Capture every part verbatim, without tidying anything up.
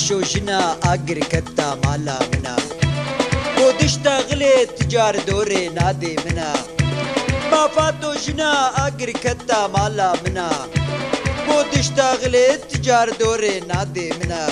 Şo jina agir keta mala mina. Ku dişta xilê ticar dorê nadê mina. Ma Fato jina agir keta mala mina. Ku dişta xilê ticar dorê nadê mina.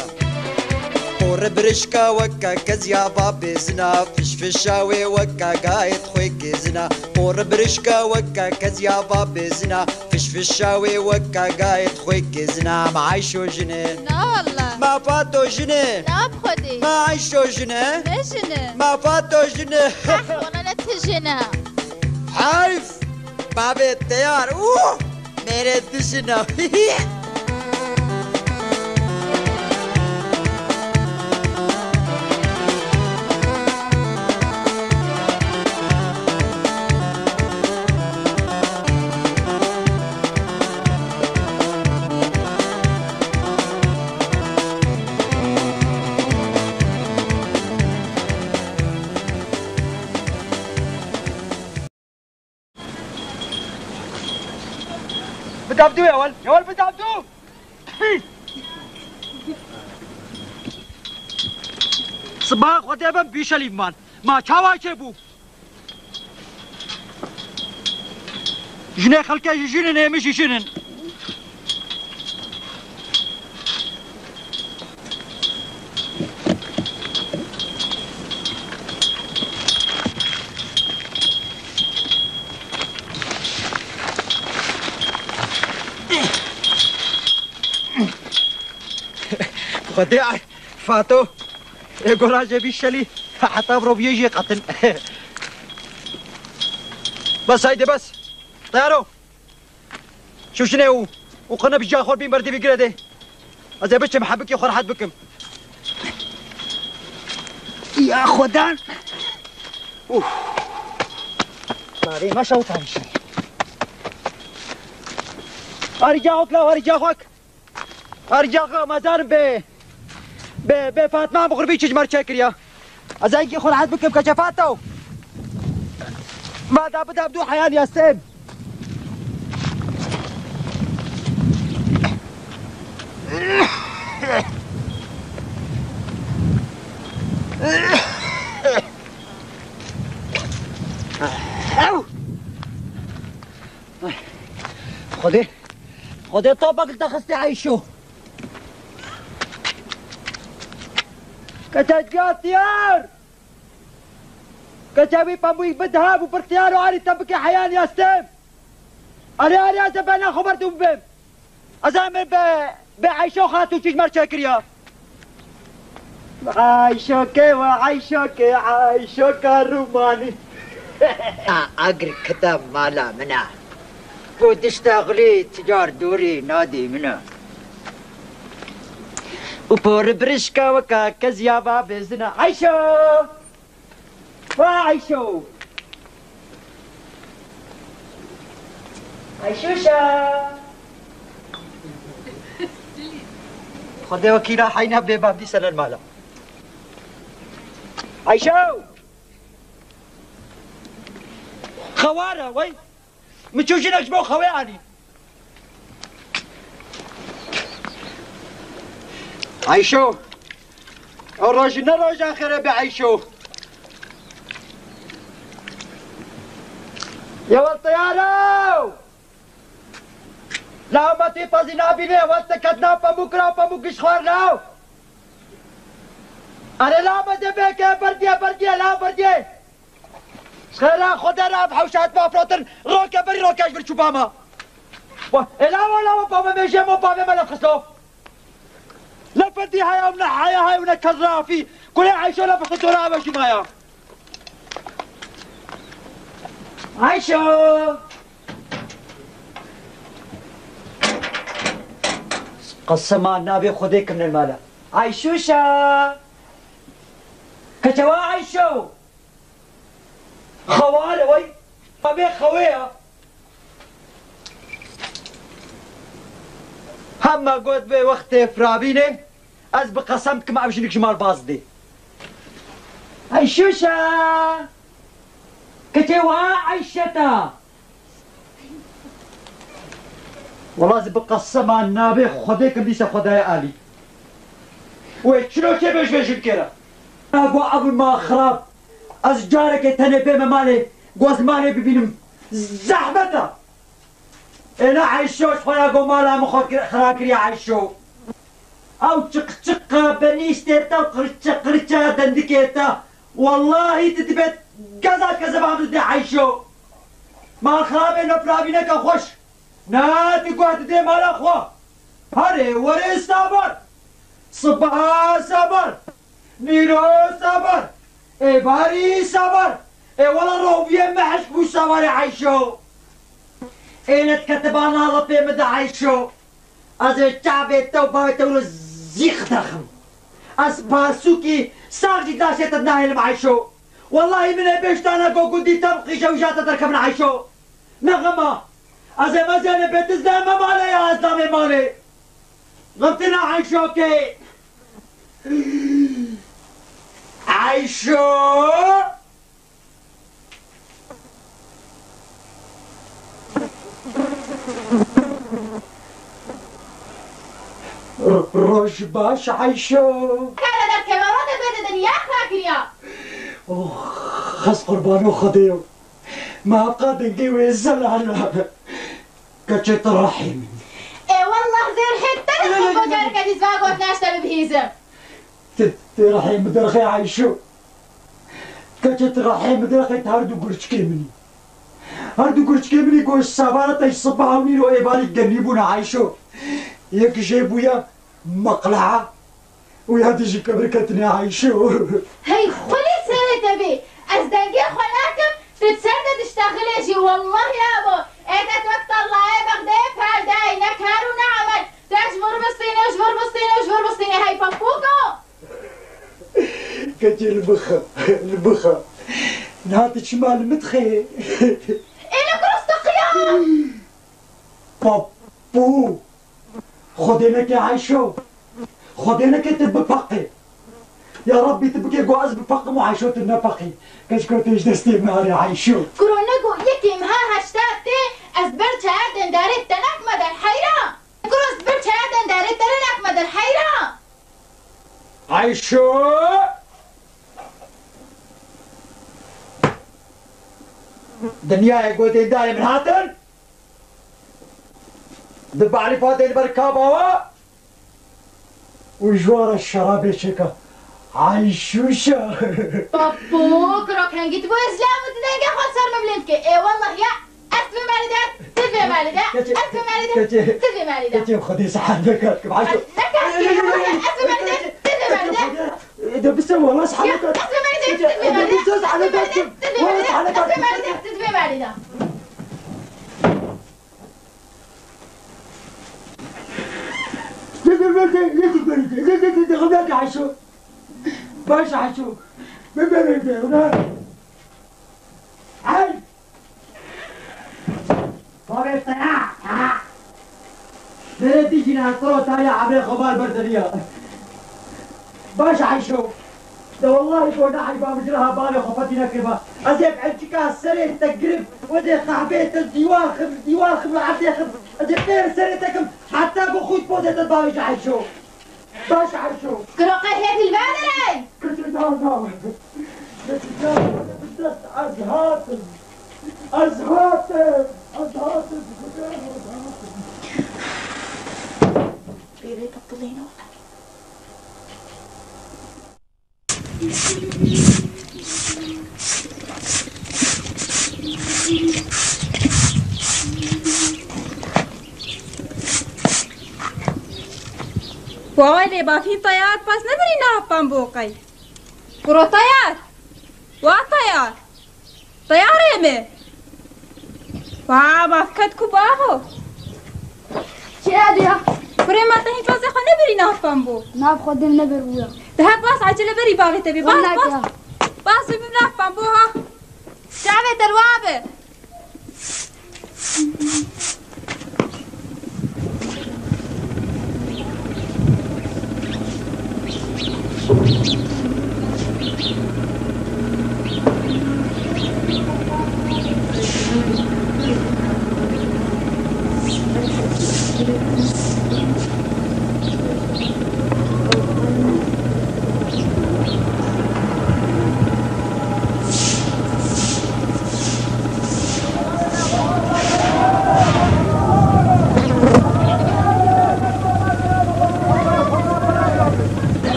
Qori birişka weka kezya babê zina. Fiş fişa wê weka gayet xwê kê zina. Qori birişka weka kezya babê zina. Fiş fişa wê weka gayet xwê kê zina. Ma Ayşo jine. Na wallah. Ma Fato jine. Na bi Xwedê. Ma Ayşo jine. Ne jine. Ma Fato jine. Ah, wala ne ti jine. Heyf. Babê teyar. Uh! Mêrê dijine. Bide bi dû ewel. Ewel bide bi dû. Siba Xwedê bin bîşelî man. Ma çawa çêbû? Jinê xelkê jî jin in, ê min jî jin in. Xwedê ay, Fato. Ê gora jê bî şelî. Heta bi roviyê jê qatin. Bes haydi bes. Teyaro. Şûşinê û, û qine bi ciya xwe bîn berdî vî girê de. Ez ê biçim hebikê xwe rehet bikim. Ya Xwedan. Uf. Barê me şewtan şî. Arî ciya xwe kila, arî ciya xwe. Arî ciya xwe, me zanim bê, bê, bê Fatma bi xurbî çi ji me re çêkiriya. Ez hingî xwe rehet bikim keçe Fato. Ma da bida bi dû heyan yastêm. Xwedê, Xwedê topek li te xistê Eyşo. Keçe giya tiyar. Keçe wî pembûyî bid hev û pirtiyar û arî te bike heyan yastêm. Arê, arê, ez ê bena xwe berdû bibêm. Ez ê min be, be Eyşo Xatû çi ji me re çêkiriya. Eyşokê we, Eyşokê, Eyşoka Rûmanî. A, agir kita mala min a. Ku dişta xulî ticar dorê nadê min a. Û pori birişka weka kezya va bezina. Eyşo! Va Eyşo! Eyşuşa! Xwedê wekîla heyna bê bab dîse len mala. Eyşo! Xewara wey! Min çû jinek ji bo xewê anî. Eyşo. Ew roj ne roja xêrê be Eyşo. Ya wel teyar e. La me tê tazî nabîne, wel te ket nav pemûk ra, pemûk giş xwar law. Erê la me de beke, berdiye, berdiye, la berdiye. Xêra Xwedê re ev hewşa hatime firotin, roke berî roke ji vir çû bama. Wa, ê lawa lawa bama me jê mo bavê me lef xisto. Ne ferdî haya û ne haya hay û ne kerrafî. Kulê Eyşo lef xito ra eve jî maya. Eyşo. Qesema navê Xwedê kimne mala. Eyşuşa. Keçewa Eyşo. Xewar e wey. Abê xewê ya. Hema got vê wextê firabînê, ez bi qesem dikim ev jinik ji mal baz dê. Eyşuşa. Keçê wa Eyşeta. Wela ez bi qesema navê Xwedê kim dîse Xwedayê alî. Wê çilo çê bêj bêjin kêre. Ego ev ma xirab. Ez carekê tenê bême malê, goz malê bibînim. Zehmet e. Êna Eyşo ji xwe ya go mala min xwe kir-, xira kiriye Eyşo. Ew çiqçiqa benîştê te û qirçe qirçe dendikê te. Wellahî tu dibê geza kezeba min didê Eyşo. Mal xirabê nefravîneke xweş. Na tu guh didê mala xwe. Herê werê sabar. Sibeha sabar. Nîro sabar. Êvarî sabar. Ê wela roviyê me hişk bû sabarê Eyşo. Ê ne dikete bana lepê min de Eyşo. Ez ê çavê te û bavê te wilo zî xiderxim. Ez pasûkî sax jî laşê te nahêlim Eyşo. Wellahî min ê bêjtana go gundî te bixîşe û ja te derkevin Eyşo. Ne xema. Ez ê mezêne bê diz de me malê ya ez damê malê. Xemtina Eyşo kê. Eyşo. Roj baş Eyşo. Kare derkeve rode bê didin ya xira kiriya. Oh, xes qurbano Xwedê yo. Ma qa dengê wê zelal e. Keçê tu rehîm. Ê wallah zêr hê te de xwe careke dîz va got naşte bibihîzim. Ti, ti rehê min derxê Eyşo. Keçê ti rehê min derxê ti her du gurçikê min î. Her du gurçikê min î ku ji sabara te ji sibeha û nîro êvarî genî bûne Eyşo. Yek jê bûye meqleha û ya dî jî kebir ketine Eyşo. Hey xwelî serê te bê. Ez dengê xwe nakim, tu di ser de diştexilê jî, wellahî abo. Ê te wek tarlayê Bexdeyê perdeyê, ne kar û ne emel. Te ji vir bistîne, ji vir bistîne, ji vir bistîne, hey papûko. Keçê li bixe, li bixe. Niha tu çima li min dixê? Ê ne kuro steqiya. Papû. Xwedê neke Eyşo. Xwedê neke tu bipeqî. Ya Rabbî tu bike ku ez bipeqim û Eyşo tu nepeqî. Keçko tu ji destê me erê Eyşo. Kuro nego yekê meha heşta tê ez ber çayer dendarê te nakme der heyra. Kuro ez ber çayer dendarê te re nakme der heyra. Eyşo. Dinyayê ku dendarê min hatin. Di barîfa tê li ber kaba we û ji we re şerabê çêka Eyşûşa. Papo, kiro kengî tu bo Îslam û tu dengê xwe ser min bilind ke. Ê wallah ya, ez vê malî de, tu vê malî de, ez vê malî de, tu vê malî de. Keçê Xwedê seher nekat kim Eyşû. Nekat kim, ez vê malî de, tu vê malî de. De bise wala sahneka. Ez vê malî de, tu vê malî de. Wala sahneka. Ez vê malî de, tu vê malî de. Baş Eyşû. Hey! Bavê te ya, ha! Bêrê dijîne ez kuro tariya ebrê xwe bar berdiriya. Baş Eyşo. De wellahî ku ne eyba min ji reha bavê xwe fetî nekiriba. Ez ê bi elçika serê te girim, ez ê qehbê te dîwar xim, dîwar xim li erdê xim. Ez ê pê li serê te kim, heta ku xwît pozê te bavê ji Eyşo. Baş Eyşo. Kiro qehê hilva derey. Keçê, na, na. Keçê, na, na, bi dest ez hatim. Ez hatim. Ez hatim. Bêrê bextilîno. Waway lê bavî Teyar pas nebirî nav pamboqey. Kuro Teyar! Wa Teyar! Teyarê min! Wa bavket ku baho! Çi ya diya? Kurê ma te hîn çozê xwe nebirî nav pambo. Nav xwe din nebir bûya. Di her bas acele berî bavê te bî. Bas, bas. Bas bim nav pambo ha. Çavê te li wa be.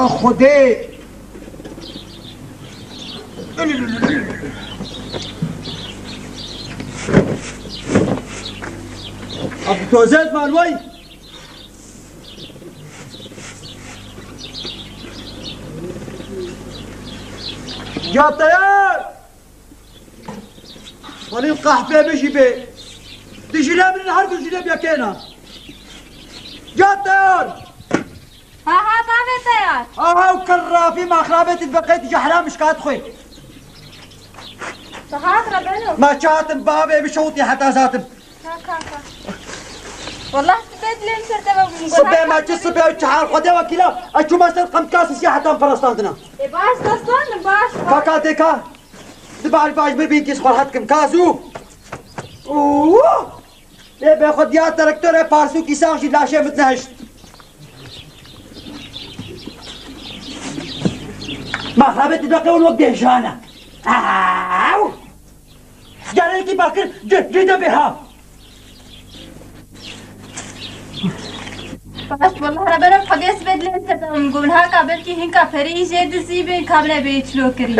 Xwedê. Abdültozet Malway. Ya teyar! Xwelî qehpê min jî bê. Dijîle min her du jîle biyekêna. Ya teyar! Ha, ha, bavê teyar. Aha, û kerrafî maxrabê tu dibe qey tu ji heram mişkat xwe. Sahat re beno. Ma çatim bavê min şewtî heta zatim. Ka, ka, ka. Wallah, sibê dilê min ser te ve bûm. Sibê ma çi sibê û çi hal Xwedê wekîla. Ez çûme ser qemtika sisiya heta min perestandina. E, baş, aslanım, baş, baş. Ka, ka, dê ka. Di bal baş min bîn kîs xwe het kim. Ka zû. Oo! Lê bê xwe diya traktore parsûkî sax jî laşê min nehişt. Maxrabê tu deqe wek dêjana. Aw! Carekî bakir, gi-, gide bê ha. Baş, wallah, reberem Xwedê sibê dilê te dam got. Haka belkî hinka perî jê dizî bê, ka bine bê çilo kirî.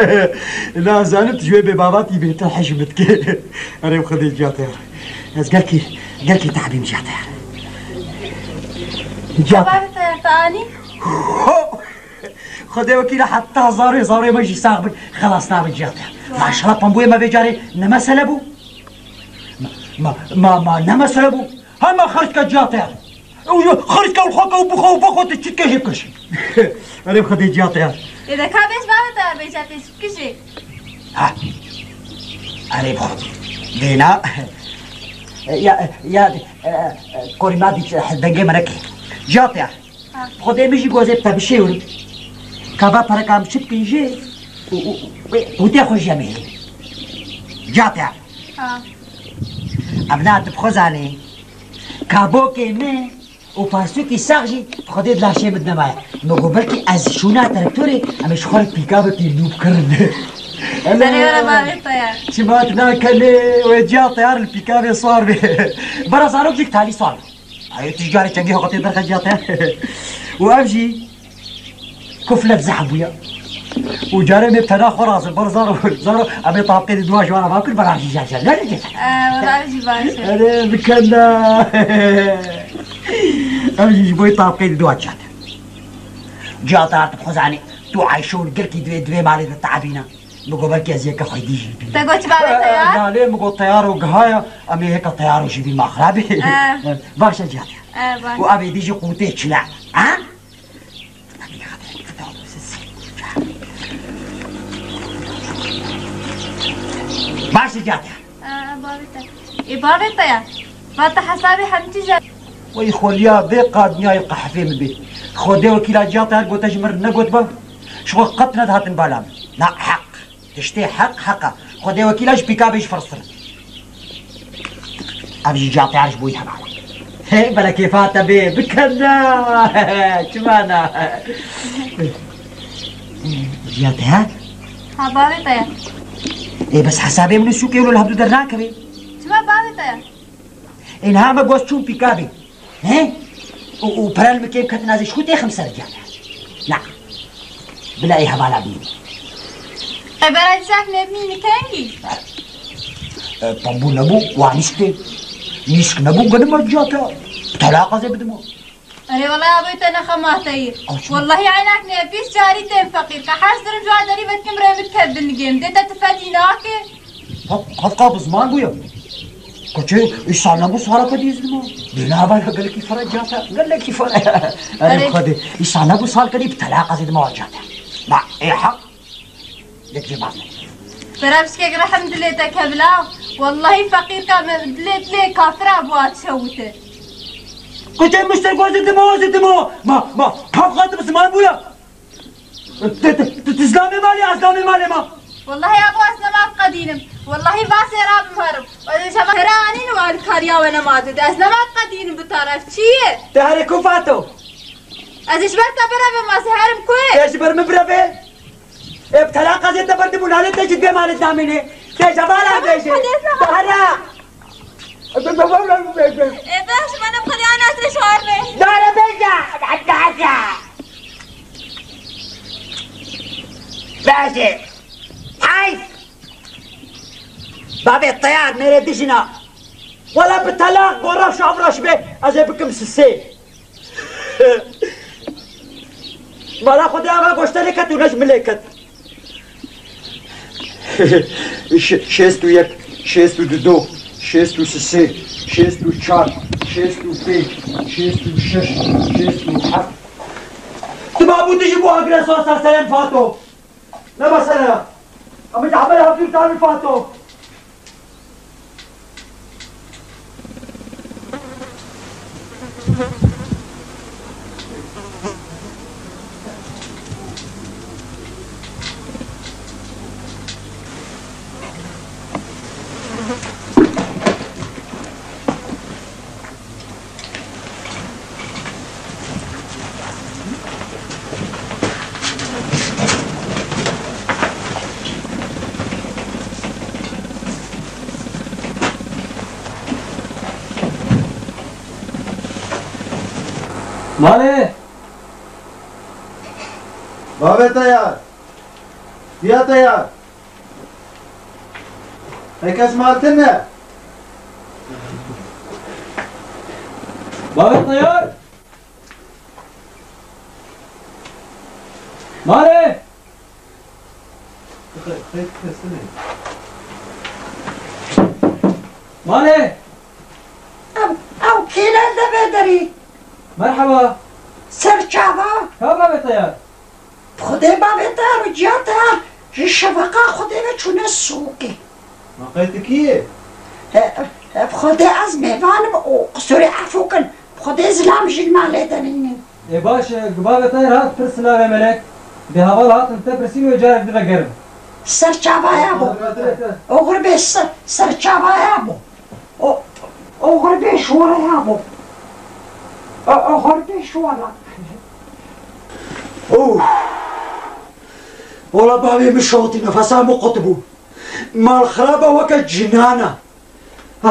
Nazanim tu ji wê bêbabatî bê, tu hej min dikê. Erê Xwedê ciya te ya. Ez gelkî, gelkî te'bîm ciya te ya. Ciya te. Bavê te ya, te anî? Ho! Xwedê wekîla heta zarê, zarê me jî sax bin, xelas nabin ciya te. Maşallah, pembûyê me vê carê ne mesele bû. Ma, ma, ma, ma ne mesele bû. Hema xerc ke ciya te ya. Ew xerc ke û xwe ke û bixwe û vexwe tu çi dike jê bikir. Erê Xwedê ciya te ya. Ê de ka bêj bavê te ya bêja tê çi bikir jê. Ha. Erê bixwe. Dêna. Ya, ya, e, e, korî ma dît, e, dengê me neke. Ciya te ya. Ha. Xwedê min jî gozê te bişêwin. Ka va pereka min çi bikin jê û, û, û, û tê xwe jemê. Ciya te. Ha. Em na tu bi xwe zanî. Kabokê min û parsûkî sax jî Xwedê di laşê min de nemaye. Min got belkî ez şûna traktorê, em ê ji xwe re pîkabekî nû bikirin. Serê were bavê te ya. Çima tu nakenê wê ciya teyar li pîkabê swar bê. Bera zarok jî talî swar bê. Ay, tu ji carê çengê xwe tê derxe ciya te. Û ev jî kuflet zehf bûye. Û carê me tena xwe razir ber zaro, zaro, em ê tabqê di dua ji wan re vakir, bera jî jar jar. Ne diyecek? Ee, wala jî baş e. Erê, bikenda. Ev jî ji bo tabqê di dua ciya te. Ciya te artık xwezanê. Tu Ayşe û li girkî divê, divê malê de tabîna. Min got belkî ez yeke xwedî jî bî. Te got çi bavê teyar? Nalê min got teyar û gihaya, em ê heka teyar û jî bî maxrabê. Eh. Baş e ciya te. Eh, baş. Û ev êdî jî qûtê çile. Ha? Baş e ciya te. Eh, bavê te. Ê bavê teyar. Va te hesabê hemî tî jî. Wey xweliya vê qadniyayê qehfê min bê. Xwedê wekîla ciya te her gote ji min re negotba. Ji xwe qet nedihatin bala min. Na heq. Tiştê heq, heq e. Xwedê wekîla ji pîkabê jî firtir. Ev jî ciya te her ji bo wî hema xwe. He, bere kêfa te bê. Bikena. Çima na? Ciya te he? Ha, bavê te ye. Ê, bes hesabê min û sûkê wilo li hevdû dernakeve. Çima bavê te ye? Ê, niha me goz çûn pîkabê. He? Û, û pere li min kêm ketin, ez ê ji xwe têxim ser ciya te. Na. Bila ê hevala bînî. Qebera cizak nebînî kengî? E, pambû nebû, wa nîşk tê. Nîşk nebû, genim ez ciya te. Telaqa zê bidima. Erê, wela abê te nexemateyî. Aç. Wellahî eynak ne, bîst carî tên feqîr. Qe her zirim ji wa derî ve dikim rê min ket binigêm. Dê te tifedî nake. Haf, hafka bi ziman bûye. Koçê, îsal nebû sala kedî ez dima. Dê nava gelekî fere ciya te. Gelekî fere. Erê, erê. Xwedê, îsal nebû sal kedî bi telaqa zê dima ciya te. Ma, ê heq. Yek jê baz neke. Pere pişkek rehm dilê te kevila. Wellahî feqîrka me dilê dilê kafira bû a çewite. Kutê mişter goz dimo, goz dimo. Ma, ma, kaf xatim ziman bûya. Tu, tu, tu, tu zlamê malê, ez zlamê malê ma. Wellahî abo ez nema qedînim. Wellahî va sêra bim herim. Ez şema sêra anîn û alkariya we nema dide. Ez nema qedînim bi taraf. Çi ye? Te herê ku fato? Ez ji ber te birevim, ez herim ku ye? Te ji ber min bireve? Ê, bi telaqa zê te berdibû, nalê te jî dê malê namînê. Te jebala bêje. Dahra. Ê, beş, benim xilya nesre şuar be. Dare bêje. Dare. Bejê. Heyf! Bavê Teyar mêrê dijîna. Wela bi telaq go rewş avraş be, ez ê bikim sisê. Mala Xwedê ava goşterê ket û ne ji milê ket. Şê-, şêst û yek, şêst û du, şêst û sê, şêst û çar, şêst û pênc, şêst û şeş, şêst û heft. Tu mabû tu ji bo agresosa seren Fato. Ne mesele ya. Ama ji hebera hevdû tanî Fato. Malê! Bavê Teyar! Diya Teyar! Hey kes mal tine? Bavê Teyar! Malê! Malê! Ew, ew kî ne li devê derî? Merheba. Serçava. Ka bavê Teyar? Bi Xwedê bavê Teyar û ciya Teyar ji şeveqa Xwedê ve çûne sûkê. Ma qey tu kî yê? He, he, bi Xwedê ez mêvan im û qisûrê efû kin. Bi Xwedê zilam jî li malê de nînin. Ê baş e, gi bavê Teyar hat pir silavê melek. Bê heval hatin te pirsîn wê carek divegerin. Serçavaya bû. Oxir bê ser, serçavaya bû. O, oxir bê şoraya bû. O, oxir bê şora. Ûf! Wala bavê min şotî, nefesa min qutibû. Mal xiraba weke cinana. Ah,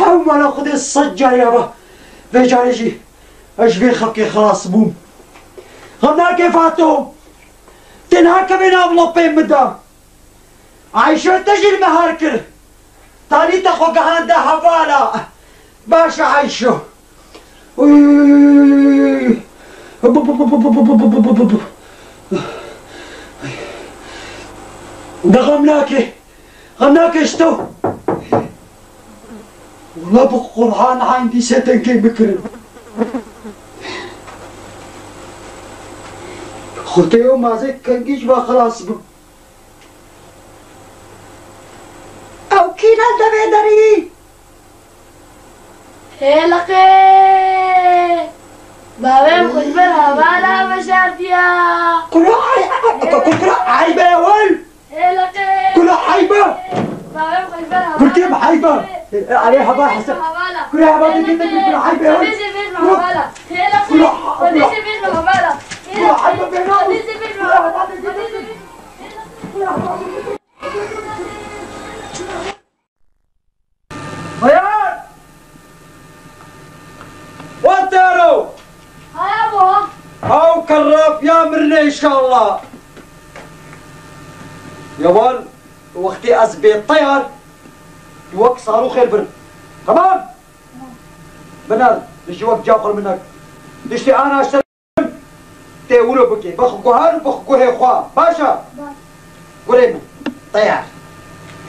ew mala Xwedê sed carî heba. Vê carê jî ez ji vê xelkê xilas bûm. Xem nake Fato. Tê nakeve nav lopê min de. Ayşo te jî li me har kir. Tanî te xwe gehande hevala. Baş e Ayşo. Uy, uy, uy, uy, uy, uy, uy. Hop, hop, hop. De xem nake. Xem nake ji te. Wela bi Qur'an eyn dîse dengê min kirin. Xwedê ew mazek kengî ji va xilas bim. Ew kî ne devê derî? Hêliqê! Bavê min xwe ji ber hevala veşartiya. Kuro ay-, kuro eybe ewel. Hêliqê! Kuro eybe. Bavê min xwe ji ber hevala. Kurtê min eybe. Erê heba hese. Kuro heba de gete kuro eybe ewel. Xwedê jê bêjme hevala. Hêliqê! Xwedê jê bêjme hevala. Kuro eybe bêna. Xwedê jê bêjme hevala. Teyar! Wa Teyaro! Haya bo! Ew kerrab ya mirine înşallah. Yawan wextê ez bê Teyar, tu wek saroxê li vir. Temam? Binar, tu ji wek ca xwe minak. Tiştê ana ser Tê wilo bike, bix guher, bix guhê xwe. Baş e? Baş. Kurê min, Teyar.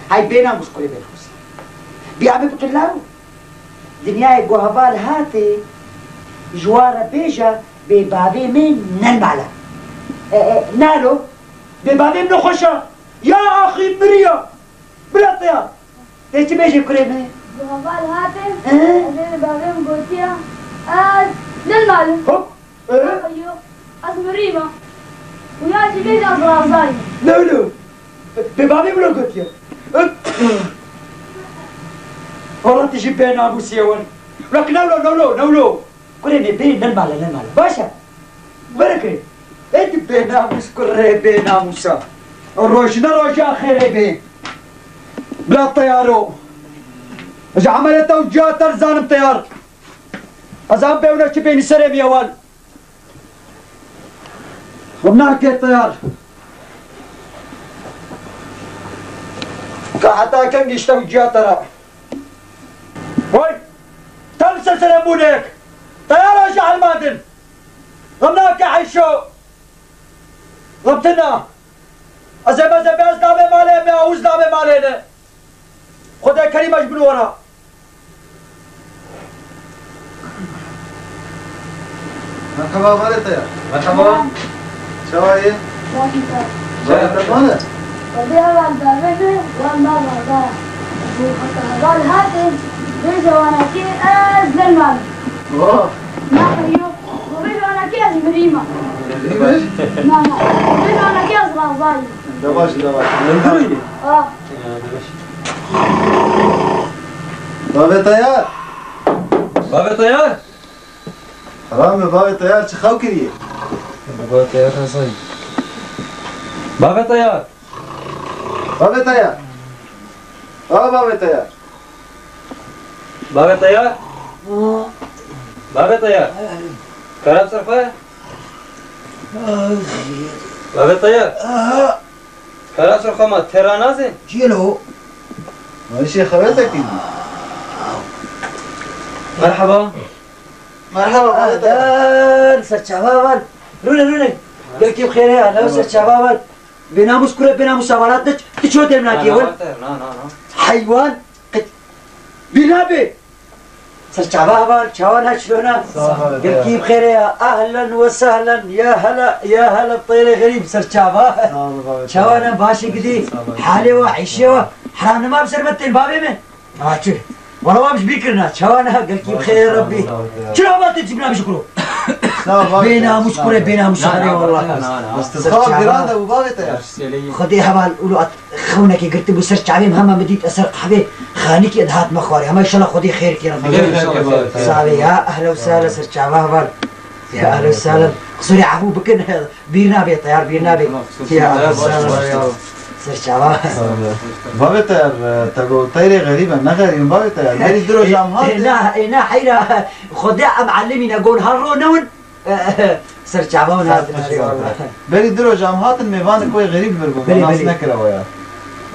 Hay bênamûs kurê bênamûs. Biya min bikin law. Dinyayê guheval hatê, ji wan re bêje, bê bavê min ne li mal e. E, e, nalo, bê bavê min xweş e. Ya axî miriya. Bila Teyar. Tê çi bêjê kurê min? Bi heval hatin, He? ez ê bavê min gotiya, ez ne li mal im. Hop, e? Yo, ez mirîme. Û ya jî bêje ez razayim. Ne wilo? Bê bavê min gotiye. Wala tu jî bênamûsî ye wan. Wek ne wilo, ne wilo, ne wilo. Kurê min bê ne li mal e, ne li mal e. Baş e. Birikin. Ê tu bênamûs kurê bênamûsa. Roj ne roja xêrê bê. Bila Teyaro. Ez emelê te û ciya te dizanim Teyar. Ez em bêwne çi bênî serê min ewal. Xwe nake Teyar. Heta kengî ji te û ciya te re. Way! Te li ser serê bûnek! Teyara ji elmandin! Xemnake Eyşo! Xebtina! Ez ê meze bê ez nabê malê me, awuz nabê malê ne! Xwedê Kerîm ez bin wera! Merhaba, malê te ya. Merhaba. Çawa yê? Baş e. Baş e, te mane? Xwedê heval bavê me, wan bava baya. Bû xeta heval hatin, bêje wana kê ez len mane. Oh. Na, yo, xwedê wana kê ez mirîma. Mirî be? Na, na, xwedê wana kê ez razayim. Yavaş, yavaş. Öldürün. Ah. Bavê Teyar! Bavê Teyar! Heram e, bavê Teyar çi xew kiriye? Bavê Teyar Hesen. Bavê Teyar! Bavê Teyar! A bavê Teyar! Bavê Teyar! Bavê Teyar! Kerem ser xwe! Bavê Teyar! Kara ser xwe ma têra nazê? Çiyê lo? Ma işê xebetekî bû. Merhaba. Merhaba, xebetek. Ahlan, serçava heval. Rûne, rûne. Gelkî bi xêr e, ahlan, serçava heval. Bênamûs kure, bênamûs hevalat ne, tu ço têr nakî, wel? Na, na, na. Heywan, qit. Bîr nabe. Serçava heval, çawa ne, çilo ne? Sağ ol, gelkî bi xêr e ya. Ahlen ve sahlen, ya hela, ya hela têrê xerîb, serçava. Sağ ol, bavê. Çawa ne, baş e gidî? Sağ ol. Halê we, îşê we, heram nema bi ser me tên bavê min? Ha, çi? Wala wa bi ji bîr kirina, çawa ne, gelkî bi xêr e Rebbî. Çira heval te cibina bi ji kuro? Sağ ol, bavê. Bênamûs kure, bênamûs xerê wala. Serçava. Giran de bû bavê te ya. Xwedê heval, ûlo at. Xewnekê girtibû ser çavê min, hema min dît ez ser qehvê xanikê dihat me xwarê. Hema înşallah Xwedê xêr kê, Rebbî. Xwedê xêr kê, bavê. Sağ ol, ya ehlen û sahlen, ser çava heval. Ya ehlen û sahlen. Qisûrê efû bikin, bîr nabe, Teyar bîr nabe. Ya ehlen û sahlen, ya. Ser çava. Bavê Teyar, te got teyarê xerîb e, ne xerîb in bavê Teyar. Berî du roj em hatin. Ê, na, ê, na, heyra, Xwedê em elimîne gon her ro newin. Ser çava hûn hatin, erê wala. Berî du roj em hatin, mêvanik wê xerîb vir bû, me nas nekira we ya.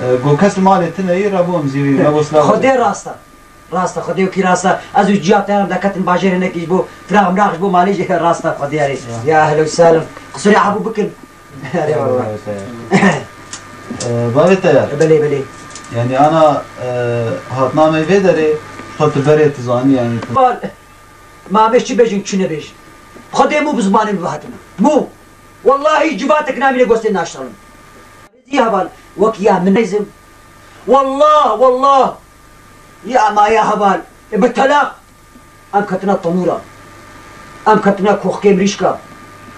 E, got kes li malê tune yî, re bû em zî wî, me bo silav. Xwedê rast e. Rast e, Xwedê wekî rast e. Ez û ciya te em deketin bajêr hinekî ji bo firax mirax ji bo malê jî rast e, Xwedê erê. Ya. Ya ehlen û sahlen. Qisûrê efû bikin. Erê wala. E, bavê Teyar. Belê, belê. Yanî ana, e, hatina me vê derê, xwe tu berê tu zanî yanî tu. Bal. Ma em ê çi bêjin, çi nebêjin? Xwedê mû bi zimanê min ve hatine. Mû! Wellahî civatek namîne gostê naştalin. Zî heval, wek ya min neyzim. Wallah, wallah. Ya ma ya heval. E, bi telaq. Em ketine tenûra. Em ketine koxkê mirîşka.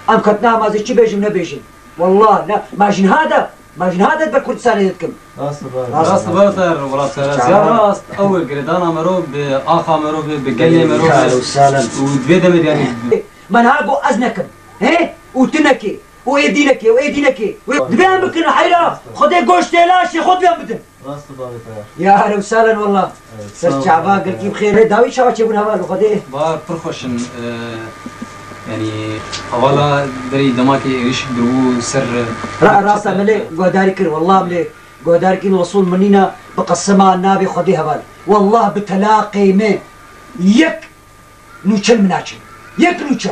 Em ketine, em ez ê çi bêjim, nebêjim. Wallah, ne, ma ji niha de, ma ji niha de ber Kurdistanê de dikim. Rast e, rast e. Rast e, rast e, rast e. Ya rast, ew e girêdana mero bi axa mero bi, bi gelê mero bi. Û di vê demê de yanî. Me niha got ez nekim. He? Û tu nekê. Û êdî nekê, û êdî nekê. Û divê em bikin heyra. Xwedê goştê laşê xwe divê em bidin. Rast e, bavê Teyar. Ya ehlen û sahlen wallah. Evet, ser çava, gelkî bi xêr. Dawî çawa çêbûn heval Xwedê? Bar pir xweş in, e, yanî hevala berî demakê êrîş kiribû ser, e, ra-, rast e, min lê guhdarî kir, wallah min lê guhdarî kir, Resûl min nîna bi qesema navê Xwedê heval. Wallah bi telaqê me yek nûçe min naçin. Yek nûçe.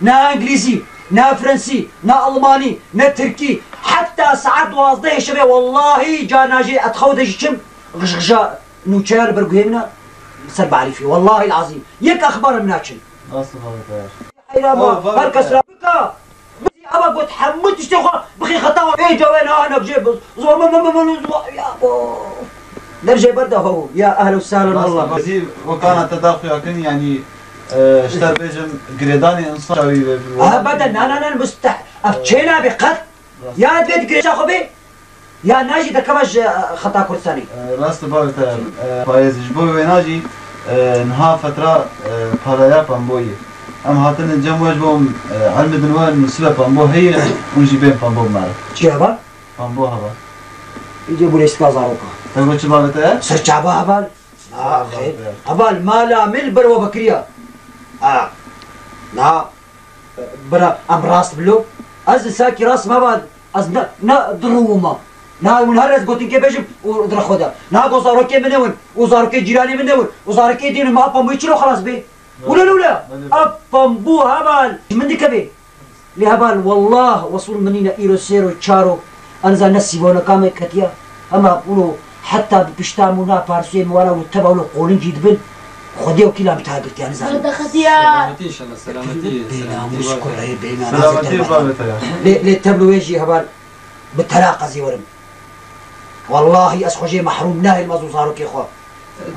Na îngilîzî, na frensî, na almanî, ne tirkî. Heta saet duwazdehê şevê wellahî carna jî ez xew de jî çim, xişxişa nûçeya li ber guhê min e ser barîfî. Wellahî azîm. Yek exbar min naçin. Nasıl bavê Teyar? Heyra ma, her kes ra bika. Eva got hemû tiştê xwe bixî xeta we. Ê cawên ha hinek jê bi zor min, min, min, min, min, ya bo. Dev jê ber de ho. Ya ehlen û sahlen wallah. Zî wekana te da xuya kin, yanî, e, ji te bêjim girêdanê însan çawî ve. Aha, bede, na, na, na, musteh-, ev çê nabe qet. Ya divê di girêşa xwe bê. Ya na jî dekeve ji, e, xeta Kurdistanê. E, rast e bavê te, e, Payêz, ji bo wêna jî, e, niha fetra, e, paraya pemboyê. Em hatine cem we ji bo em, e, elmidin we nûsibe pembo heye, hûn jî bên pembo bimare. Çi heval? Pembo heval. Îdî bû lêstika zaroka. Te got çi bavê te ye? Ser çava heval. Na, xêr. Heval, mala min li ber we vekiriya. A. Na. Bira, em rast bilo. Ez insakî rast me va, ez ne, ne dirûma. Na hûn her ez gotinkê bêjim û di xwe de. Na go zarokê min e win û zarokê cîranê min e win û zarokê dîn ma pambûyê çilo xelas bê. Wile wile. Ev pambû heval ji min dikevê. Lê heval wallah wesul min nîne îro sêro çaro. Anza ne sîvoneka me ketiya. Hema wilo heta bi pişta mû na parsûyê min wara wilo teva wilo qolingî dibin. Xwedê wekîla min ta girtiya nizanim. Xwedê xediya. Selametî inşallah, selametî, Bênamûs selametî kurê, bênamûs. Selametî babê te ya. Lê, lê tevlo wê jî heval bi tela qezî werim. Wallahî ez xwe jê mehrûm nahêlim ez û zarokê xwe.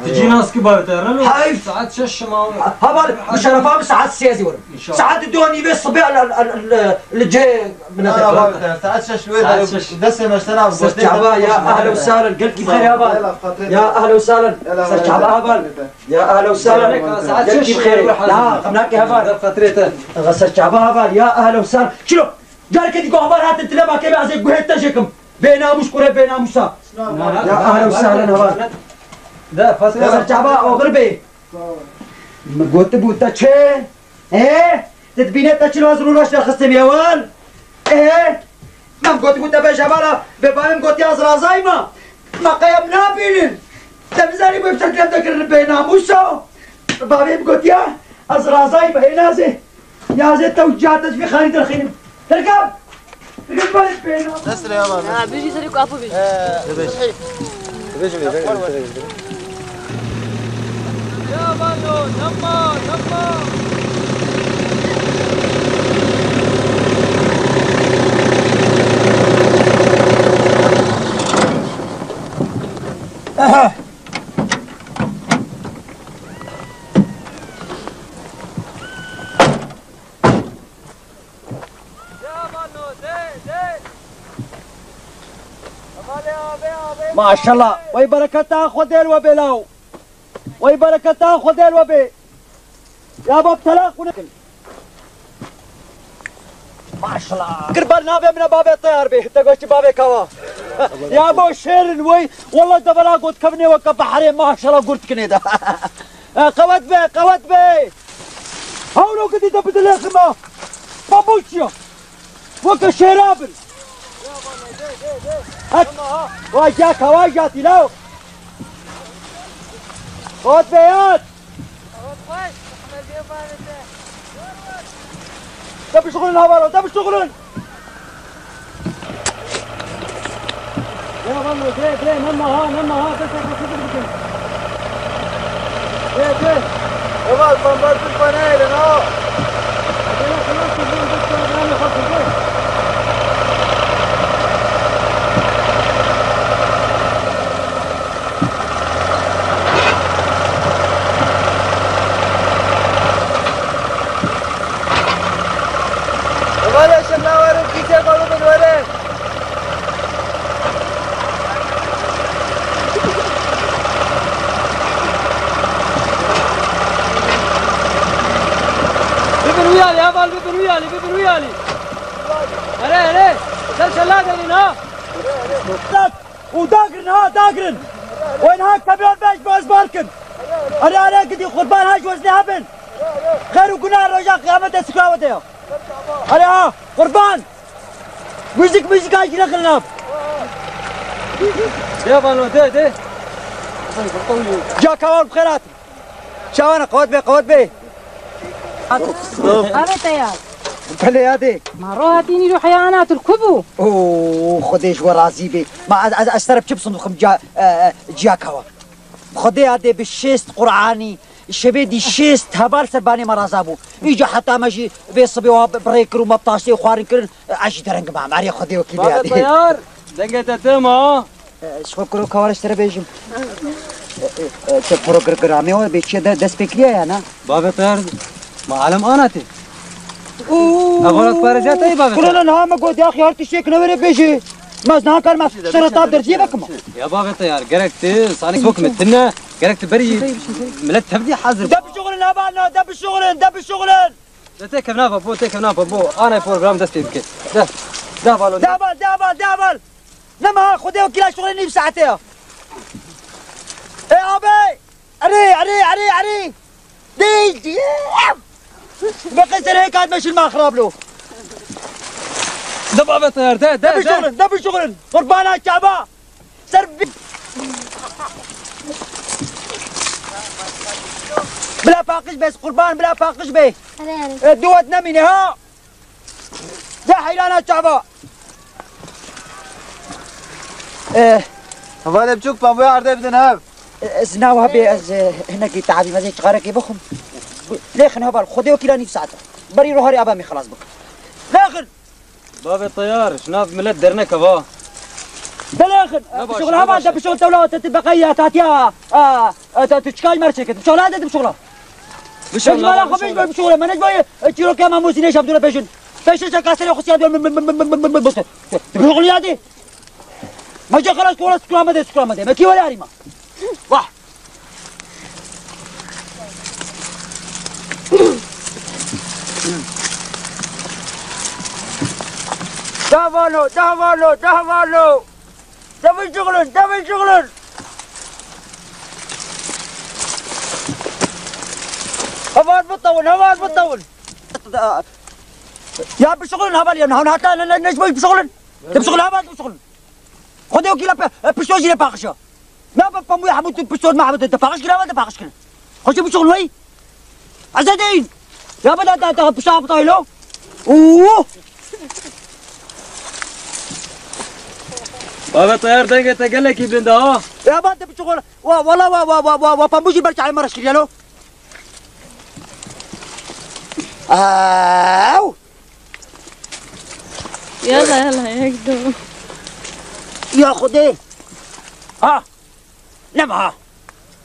Tu cî nas ki bavê te relo. Heyf. Saet şeş şima. Ha, heval, bi şerefa min saet sê ez ê werim. İnşallah. Saet du nîvê sibê li, li, li, li cê min. Na, na, bavê te, saet şeş wê de destê me ji te nav. Ser çava ya ehlen û sehlen, gelkî bixêr heval. Ya ehlen û sehlen. Ser çava heval. Ya ehlen û sehlen. Gelkî bixêr. Ya, xemnakê heval. Ser çava heval. Ya ehlen û sehlen. Çilo. Careke dî ku heval hatin tileba kê be ez ê guhê te jêkim. Bênamûs kurê bênamûsa. Ya ehlen û sehlen heval. Ser çava oxir bê. Min gotibû te çi? Ê? Ti dibîne te çilo ez rûnaş derxistim yewan? Ê? Min gotibû te bêje bala, bê bavê min gotiya ez razayî ma. Ma qey em nabînin. Te nizanî bê çend lem dekirin bênamûsa. Bavê min gotiya ez razayî ma, hê nazê. Ya zê tew ca te ji vî xanî derxînim. Derkam! Derkam bavê bênamûs. Dest re ya bavê. Ha, bijî serê ku apo bijî. Dibêj. Dibêj mi? Maşallah. Wey bereketa Xwedê li we bê law. Wey bereketa Xwedê li we bê. Ya bab, telaq xwe nekin. Maşallah. Kir ber navê min e bavê Teyar bê. Te goştî bavê kawa. Ya bo şêrin wey. Wallah devela got kevnê weke behrê maşallah gurt kinê de. E, qewet be, qewet be. Hawlo gidî de bidilê xima. Babuçya. Weke şêra bin. Hak. Vay ya kawa ya tîlaw. Qewet be yat. De bişuxulin havalo, de bişuxulin. Dê, dê, dê, nema ha, nema ha, destê xwe çêtir bikin. Dê, dê. Heval, bombardir xwe neyêlin ha. Dê, xelas kir, dê, dê, dê, dê, dê, dê. Heval, şirna werin, kîsê xwe bibin werin. Bibin wî alî, heval, bibin wî alî, bibin wî alî. Erê, erê, ser şela derîn ha. Û dagirin ha, dagirin. Wê niha kemiyon be ji bo ez bar kim. Erê, erê, gidî qurban ha ji weznê hebin. Xêr û guna roja qiyametê sika we de ya. Erê ha, qurban. Muzîk, muzîk ha jî nekin nav. Dê vano, dê, dê. Ca kawan bi xêr hatin. Çawana, qewet be, qewet be. Ave teyar. Belê yadê. Ma ro hatî nîro heya ana tu li ku bû? Oo, Xwedê ji we razî be. Ma ez, ez, ez te re bi çi bisindiqim ca, e, e, ciya kawa. Xwedê yadê bi şêst Qur'anî, şevê dî şêst heval ser banê me raza bû. Îca heta me jî vê sibê wa bi, bi rê kir û me bi taştê xwarin kirin, e, ez jî dereng mam. Erê Xwedê wekîlê yadê. Bavê teyar, dengê te tim a. E, ji xwe kuro kawar ji te re bêjim. E, e, e, te programê we bê çi de dest pê kiriye ya na? Bavê Teyar, ma alem ana tê. Ev welat pare ziyade tayê bavê Teyar. Kurana niha me got ya xiyar tiştek ne were bêjî. Ma ez niha karim şereta derziyê vekim. Ya bavê Teyar, gerek tu sanî bok me tine, gerek tu berî millet tevdî hazir. De bişuxulin heval na, de bişuxulin, de bişuxulin. De tê kevna pa bo, tê kevna pa bo. Anay program dest pê bike. De, de balo. De bal, de bal, de bal. Nema ha, Xwedê wekîla şixulê nîv saetê ya. Ê abê! Erê, erê, erê, erê! Dê! Be qeser hê kat meşil ma xirab lo. De bavê teyar, de, de, de. De bişuxulin, de bişuxulin. Qurbana Kaba. Ser bi-, Bila paqij be, qurban, bila paqij be. Erê, erê. E, duwet nemîne ha. De heyrana çava. E, Hevalê biçûk, pambuya erdê bidin hev. E, ez nawa bê, ez, e, hinekî tabî, ez ê çixarekê bixwim. Lêxin heval, Xwedê wekîla nîv saet. Berî roharê aba min xelas bikim. Lêxin. Bavê teyar, ji nav milet derneke va. Belêxin. Ne baş, şuxul ne heval baş. De bişuxul tewla te tu beqeya tatiya. A, a, te tu çikaj mer çeket. Bişuxul hadi bişuxul. Bişuxul. Bişuxul heval, bişuxul. Bişuxul. Menej boy, e, çîrokê me mozîne şab dure peşin. Peşin şe kasere xusya dure. Bişuxul hadi. Me je xelas kola sukramede, sukramede. Me kî were arîma. Wah! Davalo, davalo, davalo! Devin şuxulun, devin şuxulun! Heval bitewin, heval bitewin! Ya bişuxulun heval ya, hon hata ne, ne, ne, bişuxulun! De bişuxulun heval, bişuxulun! Xwedê wekîla pe-, e, pişto jî lê paqij e. Na be pemûyê hemû tu pişto me hemû te paqij kira, te paqij kir. Xwe çi bişuxul wey? Ez ê deyîn. Ya be da, da, da, pişta hafta hilo. Uuu. Bavê teyar, dengê te gelekî bilind e ha. Ya be te bişuxul. Wa, wala wa, wa, wa, wa, wa pemû jî ber çavê me reş kiriye lo. Ew. Yala, yala, yek, du. Ya Xwedê. Ha! Nema ha!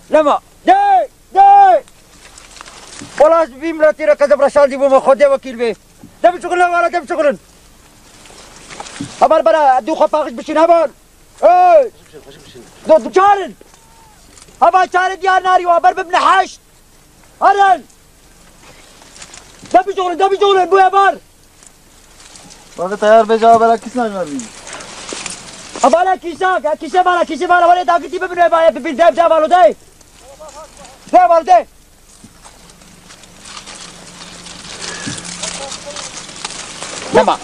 Nema! Dey! Dey! Wala ez bi vî miletî re kezeb reşandî bûme, Xwedê wekîl bê. De bişuxulin hevala, de bişuxulin. Heval bera, dû xwe paqij bişîn heval. Hey! Do, do çar in. Hava çarê diyar narî wa ber bibne heşt. Herin. De bişuxulin, de bişuxulin, bûye bar. Bavê teyar bêje, ha bera kîsna ji me bî. Ha bala kîsa, ya kîse bala, kîse bala, wale dagirtî bibin, e, ba, e, bibin, de, de, balo, de. De, balo, de. Nema.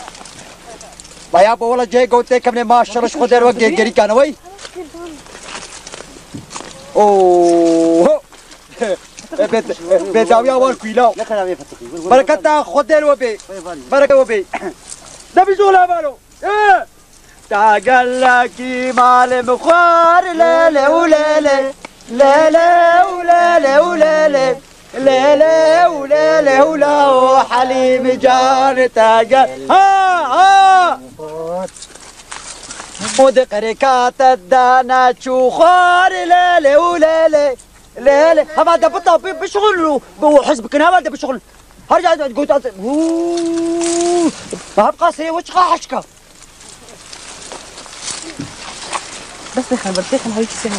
Baya bo wala cihê gotê kemnê maşallah ji xwe derve ge-, gerîkan e wey. Oho. E, bê, bê dawiya war kuîla. Bereketa Xwedê we bê. Bereket we bê. De bijol hevala. E! Ta gelekî malê min xwar lele û lele. Lele û lele û lele. Lele û lele û la û Helîm can ta gel. Ha, ha. O de qereka te dana çû xwar lele û lele. Lele. Hava de bita bi, bişuxul û bi hez bikin, hava de bişuxul. Her ca got az. Huu. Hab qasê o çiqa haşka. Bes lêxin, bes lêxin, hawî kîsê hene.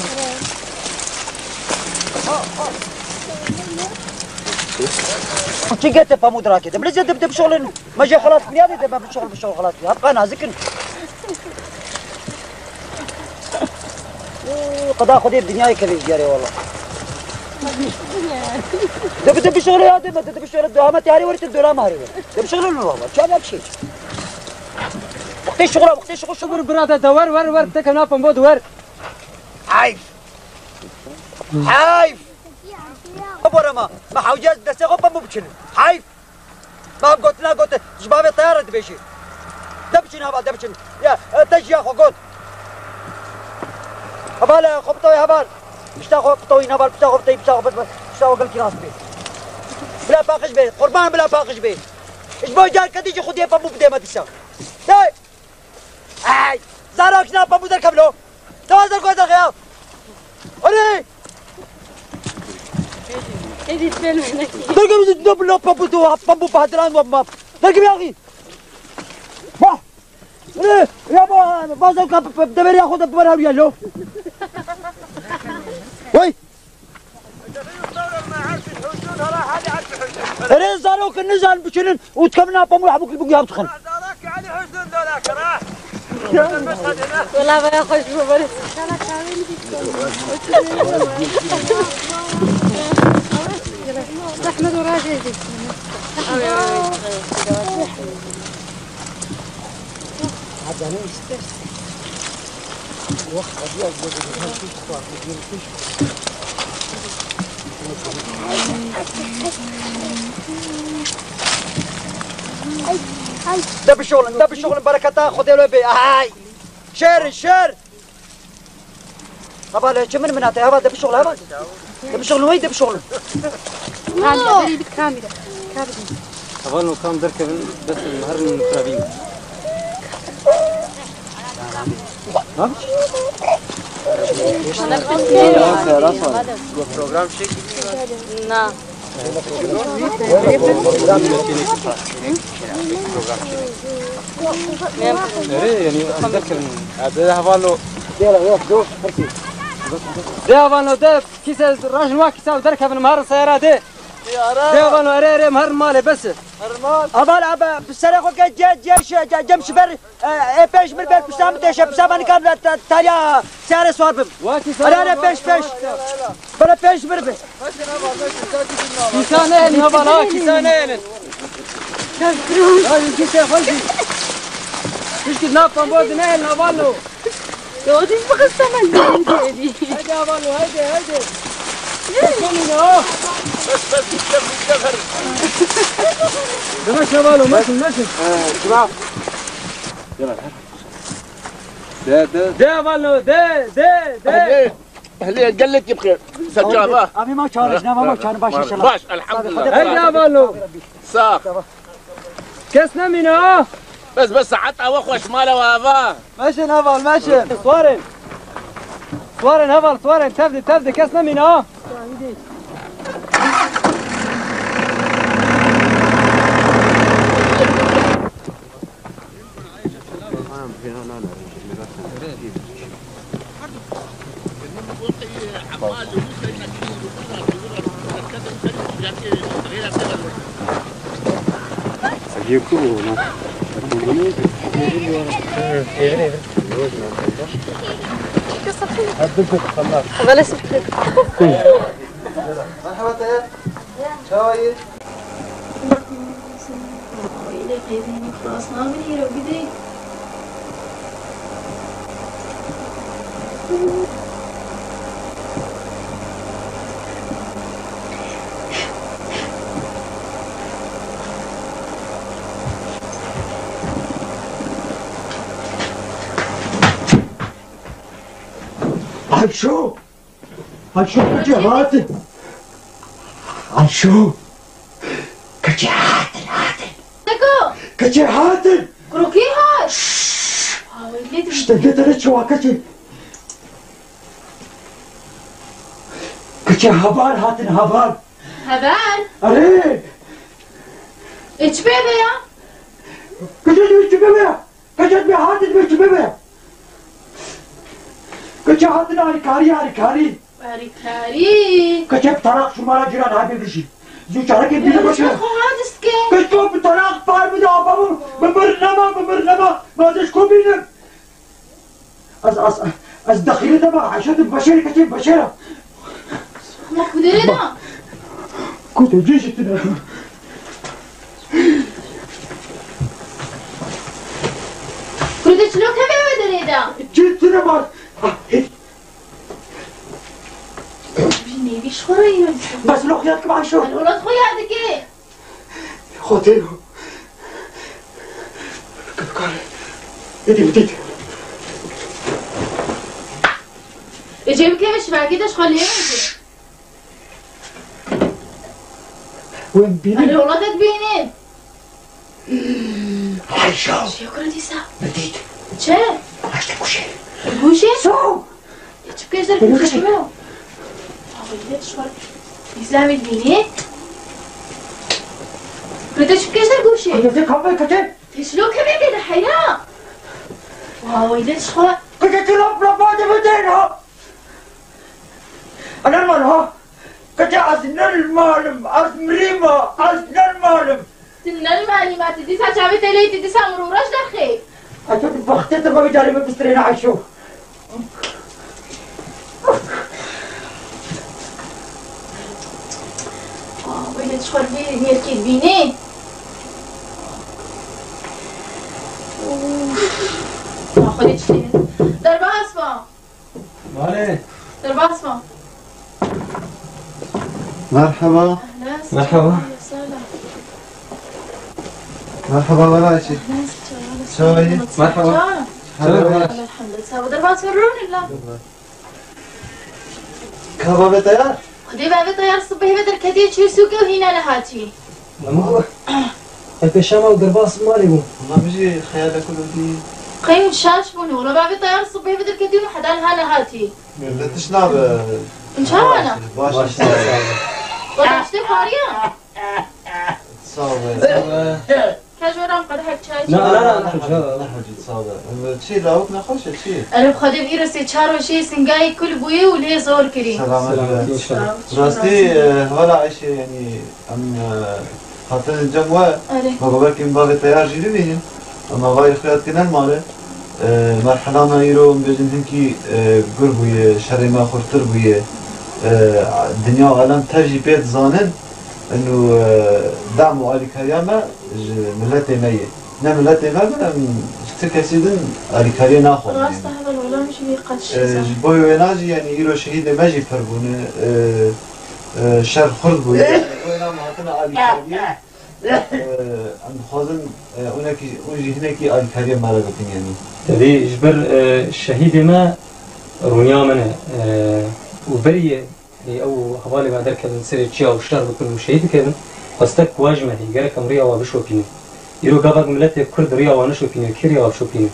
Çi gete pamûd rakê? De bilezê de, de bişuxulin. Me jê xelas kiriya de, de me bişuxul, bişuxul xelas kiriya. Hab qa nazikin. Qeda Xwedê bi dinyayê kevê ji diyarê wala. De bi, de bişuxulê ya de, de bişuxulê, de hame tiyarê were, te dora me herê were. De bişuxulê baba, çav ya bir şey. Wextê şuxula, wextê şuxul, şuxul. Bira de, de wer, wer, wer, te kena pembo de wer. Heyf! Heyf! Bora ma, ma hewce ez destê xwe pembo biçinim. Heyf! Mam gotina gote, ji bavê teyar re dibêjî. De biçin heval, de biçin. Ya, e, te jiya xwe got. Heval, e, xwe bitewî heval. Pişta xwe bitewî heval, pişta xwe bitewî, pişta xwe bitewî, pişta xwe gelkî rast bê. Bila paqij bê, qurban bila paqij bê. Ji bo careke dî jî xwediyê pemû bidê me dîsa. Hey! Ay! Zarok şina pemû derkevlo. Dewazder ku ez derxeya. Hadi! Êdî fêl me nekî. Derkevî tu ne bila pemû tu ha pemû pahdiran wa ma. Derkevî axî. Wah! Hadi! Ya ba, ba zewka pe, pe, deveriya xwe de biber hewliya lo. Wey! Erê zarok nizan biçinin û dikevin ha pemû hebûk li bûk ya bidixin. Wela baya xweş bû, bere. Zehmet û rajê jî. De bişoxlin, de bişoxlin, bereketa Xwedê li we bê. Ay! Şer, şer! Heval, çi min minate, heval, de bişoxlin, heval. De bişoxlin, wey de bişoxlin. Kamî de, berî bit kamî de. Kamî de. Heval, no kam derkevin, bes herin firavîn. Program çek. Na. Erê, yanî, ez derkevin. Hadi, heval, no. De heval, no, de. Kîse rajin wa kîse derkevin, em herin seyara de. De heval, no, erê, erê, em herin malê, bes. Heval, abi, bi serê xwe ke ce, ce, ce, cem şiber, e, e, pêş bir ber, pişta min têşe, pişta min nikar ta-, taliya seyare swar bim. Wa kîse. Erê, erê, pêş, pêş. Bana pêş bir be. Kîsa nehêlin, heval, ha, kîsa nehêlin. Ay, kîse xwe jî. Pişkî nav pembo di nehêlin, heval, no. Yo, diz bixiste min dêrî. Haydi heval, haydi, haydi. Sonuna. Bes, bes, bitti, bitti, ver. Demek heval, meşin, meşin. Ee, kira. De, de. De heval, de, de, de. Hadi. Ehlê gelekî bi xêr. Ser çava. Amî ma çarij, ne ma çarij, baş inşallah. Baş, elhamdulillah. Hadi heval. Sax. Kes nemîne ha. Bes, bes, saet awa xweş mala wa ava. Meşin heval, meşin. Swarên. Swarên heval, swarên. Tevdi, tevdi, kes nemîne ha. Merhaba, çawa yî? Ailê qeyzên xilas nabin îro gidê. Ayşo! Ayşo, keçê hatin. Ayşo. Keçê hatin, hatin. Neko. Keçê hatin. Kuro kî hat? Şşş. Awê, lê tu. Şşş, te, te, te, çawa keçê. Keçê heval hatin, heval. Heval? Erê. E, çi pê be ya? Keçê, çi pê be ya? Keçê dibê hatin dibê çi bibe? Keçê hatin alîkarî, alîkarî. Alîkarî. Keçê bi teraq şumara cîran hebê bijî. Zû çarekê bîne. Keçê xwe hadis ke. Keçê bi teraq par bide, apa min, bi mir nema, bi mir nema. Ma ez ji ku bînim? Ez, ez, ez dexîle dema, Ayşe tu beşerê keçê beşera. Ma ku derê da? Ku te cê ji tine. Kurdê çilo kevê wê derê da? Cê tine var. Ah, hey. Bî nêvîş xwe re yî. Bes lo xiyat kim Ayşe. Welat xwe yad dike. Xwedê yo. Bikare. Êdî bidît. Ê cê bikeve şibakê de ji xwe lê wêje. Wên bînin. Erê welatek bînin. Ayşo. Çi yo kuro dîsa? Bidît. Çi? Haşte kuşê. Guşê? So. Çi bikêş der guşê? Awê, lê şwar. Îslamê dînê. Kete çi bikêş der guşê? Kete kafe kete. Te çilo kemê kete heyra. Awê, lê şwar. Kete çilo prapa de bedena. Ana mal ha. Kete az nel malim, az mrima, az nel malim. Tu nel malî ma, tu dîsa çavê te lê, tu dîsa mirû reş derxê. Ato tu wextê te bavê carê me bistrêne Ayşo. Aa, wele çi xwe vê mêrkê dibînê. Derbas bû. Malê. Derbas bû. Merhaba. Merhaba. Merhaba, wela çi? Çawa yî? Merhaba. Helal. Elhamdülillah. Derbas bû, rûnin la. Ka bavê te ya? Xwedê bavê te ya sibehê ve derketiye çûye sûkê û hîna nehatî. Lema ev pêşema û derbas malê bû. Wela min jî xeyalek wilo dî. Qey hûn şaş bûn. Wela bavê te ya sibehê ve derketiye û heta niha nehatî. Lê tişt nabe. Hûn çawa ne? Baş e, sağ ol. Wela tiştê xwariye? Sağ ol. Sağ ol. Ka ji we re em qedehek çay çi? Na, na, na, na, na, na, na, na, sağ ol. Çi, lawik nexweş e, çi? Erê, bi Xwedê bi îro sê çar rojê singayê kul bûye û lê zor kirî. Selamet be. Selamet, sağ ol. Rastî, e, hevala Ayşe, yanî, em, e, hatine cem we, erê, me got belkî em bavê Teyar jî bibînin. Em avayê xwe ya dikin male. E, merhela me îro, em bêjin hinkî, e, gur bûye, şerê me xurtir bûye. E, dinya û alem tev jî pê dizanin. Eno, e, dam û alîkariya me ji miletê me ye. Ne miletê me bin, em ji ti kesî din alîkariyê naxwazin. Rast e, heval, wela min jî vê qet şî zan. E, ji bo wêna jî, yanî îro şehîdê me jî pir bûne. E, e, şer xurt bûye. Ji bo wêna em hatine alîkariyê. E, em dixwazin, e, hûnekî, hûn jî hinekî alîkariyê me re bikin, yanî. Tevî ji ber, e, şehîdê me rûniya min e, e, û berî Ê ew hevalê me derkevin serê çiya û şer bikin û şehîd bikevin, xwestek ku ji me heye, gerek em riya wa bişopînin. Îro gava ku miletê Kurd riya wa nişopîne, kî riya wa bişopîne?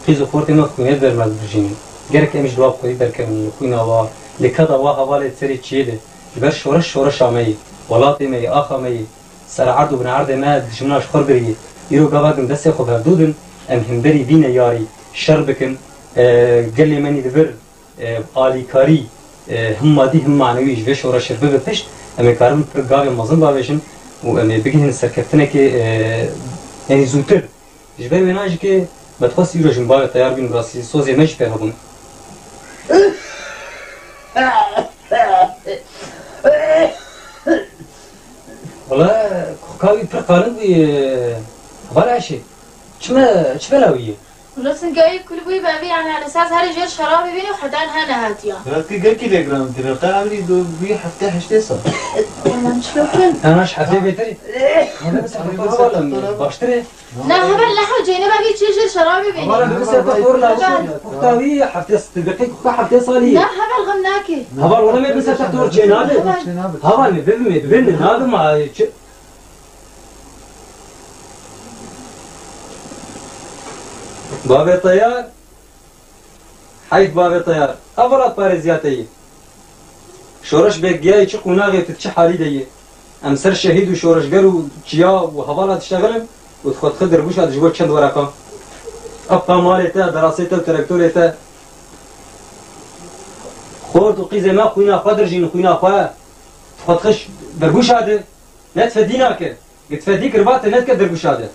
Qîz û xortê me xwînê di ber me didirjînin. Gerek em ji dua bi xwedî derkevin û xwîna wa li keda wa hevalê serê çiyê de, ji ber şoreş şoreşa me ye, welatê me ye, axa me ye, sererd û binerdê me dijmina ji xwe biriye. Îro gava ku em destê xwe bi hevdû din, em hemberî vî neyarî şer bikin, e, gelê me nî di vir e, alîkarî, e, him madî him manewî ji vê şoreşê bibe pişt, em ê karin pir gavê mezin bavêjin û em ê bigihînin serkeftinekê, e, yanî zûtir. Ji ber wêna jî ke me dixwest îro jî bavê Teyar bîn, rastî sozê me jî pê hebûn. Wala, kuxka wî pir qalin bûye, e, heval Eşê. Çi me, çi bela wî ye? Wilo singayê kul bûyî be vî, yanî li esas herî jêr şerabê bînî û heta niha nehatiya. Rastî gelkî lê giran kiriye. Qey emirî do bûyî heftê heştê sal. Wala çilo kin? Ana ji heftê bêtir. Heval, ser doktora, baştir e. Ne heval, ne hewceyne be vî çi jêr şerabê bînî. Heval, bi ser doktor la. Heval. Kuxta wî heftê, tu gelkî kuxta heftê salî ye. Ne heval, xem nake. Heval, wala me bi ser doktor çê nabe. Heval. Heval, me bi, me bi, me nabe ma, çi? Bavê Teyar, heyf bavê Teyar. Ev welatparêziya te ye. Şoreş bê giyayê çi qonaxê tu di çi halî de ye. Em ser şehîd û şoreşger û çiya û hevala diştexilin û tu xwe dixî derbûşa de ji bo çend wereqa. Ev pa malê te, derasê te û traktorê te. Xort û qîzê me xwîna xwe dirjîn, xwîna xwe. Tu xwe dixî derbûşa de. Ne tu fedî nake. Gi tu fedî kir, va te nedike derbûşa de.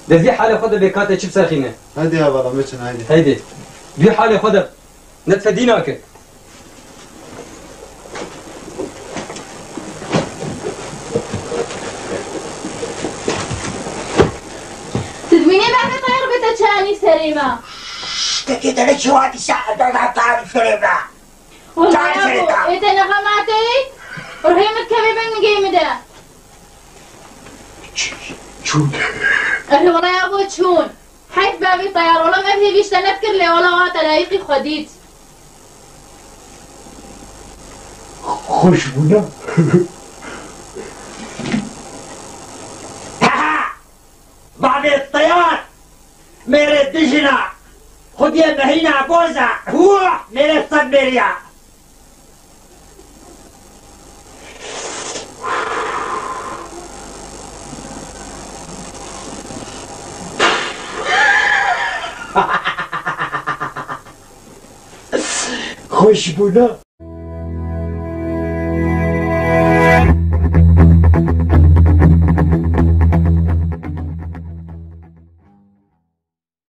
De vî halê xwe de bê ka te çi biserxîne. Hadi ya bala, meçin, hadi. Hadi. Vî halê xwe de ne tu fedî nake. Tu dimînê bavê Teyar bê te çanî serê me. Şşş, te kê te ne çi wa dîsa, te da tarî serê me. Wala yabo, ê te ne xematê? Ruhê min kevê bin nigê min de. Çûn. Erê wala yabo çûn. Heyf bavê Teyar, wala me hêvî ji te nedikir, lê wala wa te layîqî xwe dît. Xweş bûna. Bavê Teyar, mêrê dijina, xwediyê mehîna boza, huwa, mêrê sed mêriya. Xweş bûna.